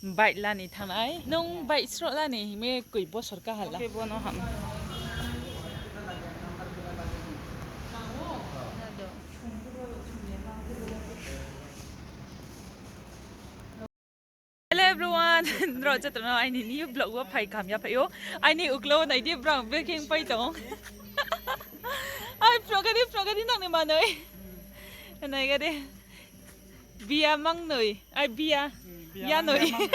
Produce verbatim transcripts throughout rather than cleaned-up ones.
Bike lani thanng nai. Nung bike sroh lani hing mi koi bosor kaha la. Khe bo no ham. Hello everyone, nrao joto no aini new vlog wo phai kaham ya phai ou. Aini uklau wo nai di, brang baking pai tong. Ai, phnuh ga di, phnuh ga di nang ni manoi. Nai ga di. Bia mangnoi, ai bia. Hmm, bia yanoi. Bia mangnoi.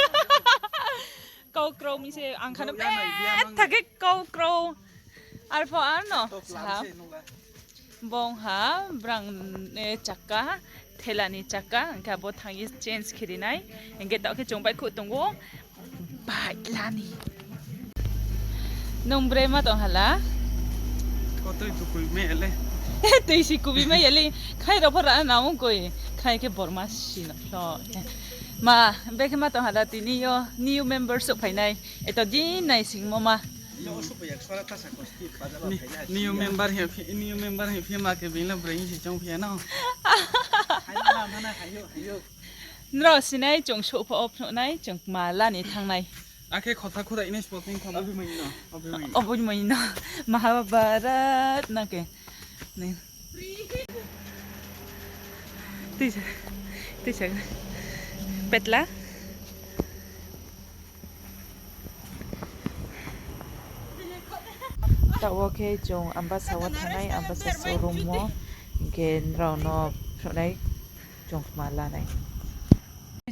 Kau krao mi se ang khano. Yanoi, bia mangnoi. Thake kau krao. Arpho arno. Top sa ha. Lam se nung la. Bung ha, brang, eh, chakka, thela ni chakka, hing khe abo thanng ye change khe ri nai. Hing khe taoh khe chung baihkhouh tong ou, bike lani. Nung bre ma tong hala? Kotoi tu kui mai ya le. Tui si kui mai ya le. Khai rao pho ra na ong koi. Khai khe borma si no lo. Ma, bekhe ma tong hala tini yo new member souhphai nai. Eto din nai singmo ma. Ni-, new member hing phi, new member hing phi ma khe being le broi hing si choung phi ya no. Nrao sinai chung souhpha wo phnuh nai, chung kma la ni thanng nai. Akhe khotha khurai nai sporting kha. Obo ni mai no. Mahabharat na khe. Ni. Tisa, tisa. Petla. Taoh wo khe chung Ambasa wo thanng nai, Ambasa showroom wo, hing khe nrao no phnuh nai, chung kma la nai.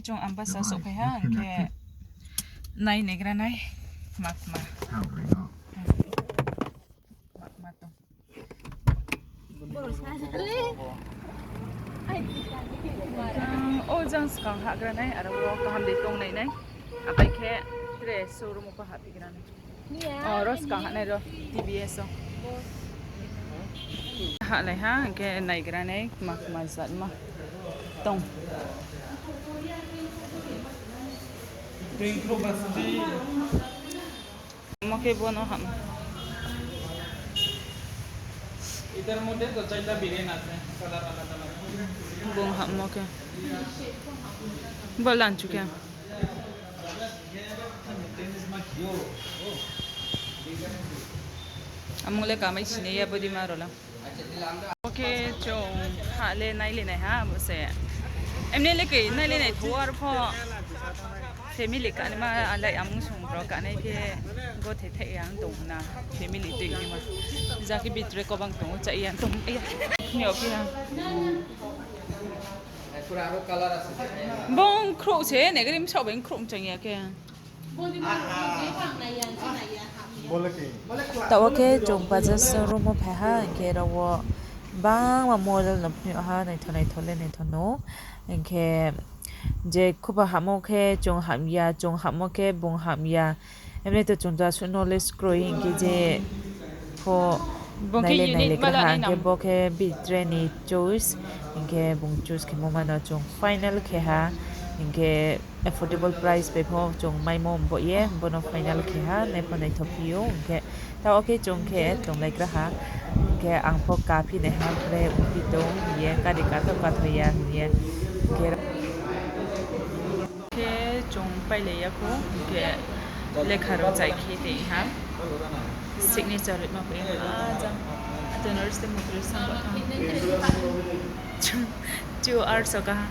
Chung Ambasa souhphai ha, hing khe nai naigra nai, kma kma. Kma kma tong. Jang, o jang skang hahgra nai, aro wo kaham de tong nai nai. Apai khe tre showroom wo pho hahphi gra nai. O, ro skang hah nai ro, T V S o. Hahlai ha, hing khe naigra nai, kma kma jat ma tong. Mo khe bo no ham. Bung ham mo khe. Bo lanchu khe. Amung le kamai sinai ya body ma ro la. Bo khe chung hah le nai le nai ha, bo se. Emni le khe nai le nai tho, arpho family kanaima alai amung song rao kanai khe gothe thai yang tong na, family tui ni ma. Jang khe bitre kobang tong ou, chai yang tong ya. Ni o phi ha. Bung khrouh se, nai gari msao bai khrouh mchang ya khe. Taoh wo khe chung Bajaj showroom wo phai ha, hing khe aro wo bangma model no phnuh ha, naithao naithao le naithao no. Hing khe je khupa hammo khe chung ham ya, chung hammo khe bung ham ya. Emni to chung jasuh knowledge kroi hing khe je pho nai le nai le gra ha, hing khe bo khe bitre ni choice, hing khe bung choose khemo ma no chung final khe ha, hing khe affordable price bai pho chung maimo bo ye, bo no final khe ha, nai pho naithao phi ou, hing khe taoh wo khe chung khe tonglai gra ha, hing khe ang pho kaphi nai ha, bre ongphi tong hing ye, kari kathao kathao ya hing ye, hing khe khe chung pailai ya khou, hing khe lekha rao chai khe tei ha. Signature ri ma bai ha, jang. Ato nurse te mukri sa ba ha. Two hours o kaha.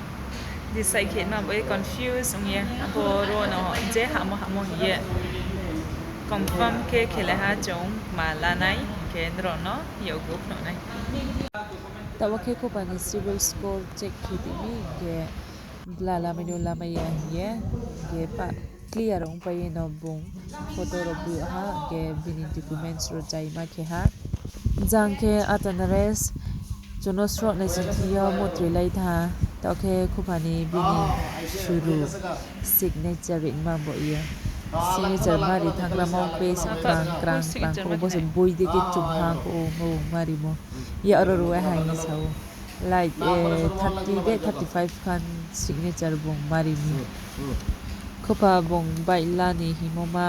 Decide khe ma bai confuse ong ye. Abo ro no je hamo hamo hing ye. Confirm khe khelai ha chung ma lanai, hing khe nrao no yakgu phnuh nai. Taoh wo khe khupa ni CIBIL score check khe timi, hing khe bla lamai no lamai ya hing ye, hing khe pa clear ongpai ye no bung photo rao bu ha, hing khe bini documents rao chai ma khe ha. Jang khe ato nares chung no sroh nai sing thing yo mutroi lai tha, taoh khe khupa ni bini suru signature ri ma bo ye. Signature ma ri thanng gra mo, page krang krang krang khe bo se boi dei khe chung ha kho, bo ma rimo. Ye aro rao hai hing ye sa ou. Like, eh, thirty de thirty five khan signature bung ma ri mi. Khupa bung bike la ni hingmo ma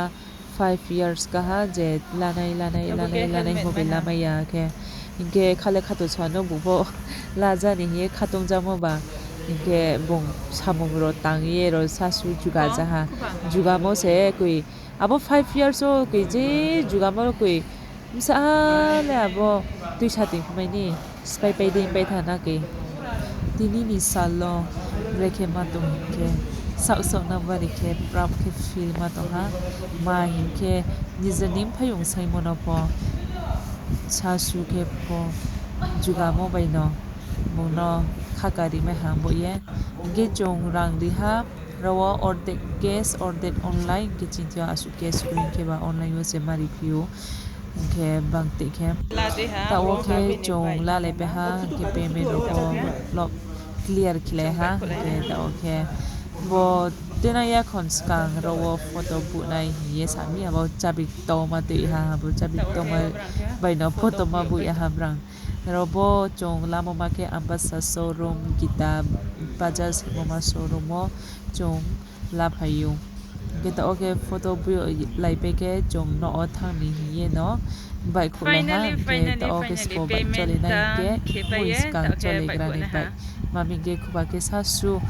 five years kaha je lanai, lanai, lanai, lanai mo bai lamai ya khe. Hing khe khale khato sa no bung pho la ja ni hing ye khatong jamo ba. Hing khe bung samung rao tang ye rao sasu juga ja ha. Jugamo se koi, abo five years wo koi je jugamo koi. Bsa le abo tuisa toing phi mai ni, spái pai dei pai tha na koi. Tini ni sal wo brekhe ma tong hing khe, saoh saoh no bari khe proud khe feel ma tong ha. Ma hing khe, nijer ni mphaiyong saimo no pho sasu khe pho jugamo bai no bung no khaka ri mai ha bo ye. Hing khe chung rang ri ha, ro wo ordek cash, ordek online, hing khe chini thing yo asuh cash kroi hing khe ba online wo se ma ri phi ou. Hing khe bang tei khe, taoh wo khe chung lalaipai ha, hing khe payment rao pho clear khelai ha, hing khe taoh wo khe bo tuinang yakhon skang ro wo photo buh nai hing ye sa mi, abo chabi ktauma tui ha, abo chabi ktauma bai no photo ma buh ya ha brang. Ro bo chung lamo ma khe Ambasa showroom, Gita Bajaj hingmo ma showroom wo chung laphai ou. Hing khe taoh wo khe photo buh laipai khe chung nouh wo thanng ni hing ye no baihkhouh lai ha, hing khe taoh wo khe sbo baih chole nai hing khe, mui skang chole gra ni baih. Ma mi hing khe khuba khe sasu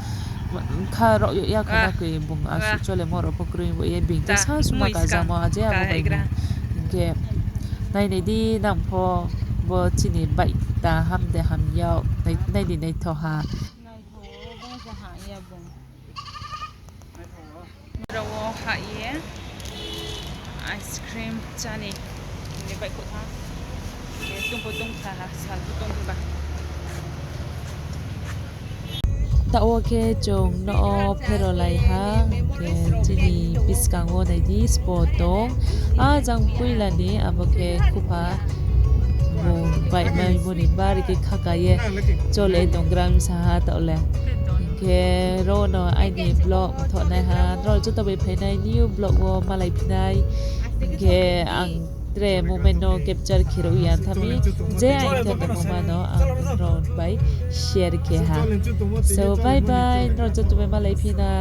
kha rao yo yakhon no koi bung asuh cholemo rao pho kroi bo ye, being khe sasu ma kajamo aje abo bai no. Hing khe nainai di nang pho bo chini baih ta ham de ham ya, nai di naitho ha. Rao wo hah ye ice cream chá ni, ni baihkhouh tha. Tong pho tong tha ha, sal pho tong ba. Taoh wo khe chung nouh wo pherolai ha, hing khe chini buskang wo nai di sbo tong. A jang poila ni abo khe khupha bung baihmaimo ni bari khe khaka ye chole tong gram sa ha taoh le. Hing khe ro no aini vlog mthoh nai ha, nrao joto bai phainai new vlog wo malai phi nai. Hing khe ang tre moment no capture khe ruh ya tha mi, je aini khe tongmo ma no ang nrao bai share khe ha. So bye bye, nrao joto bai malai phi na.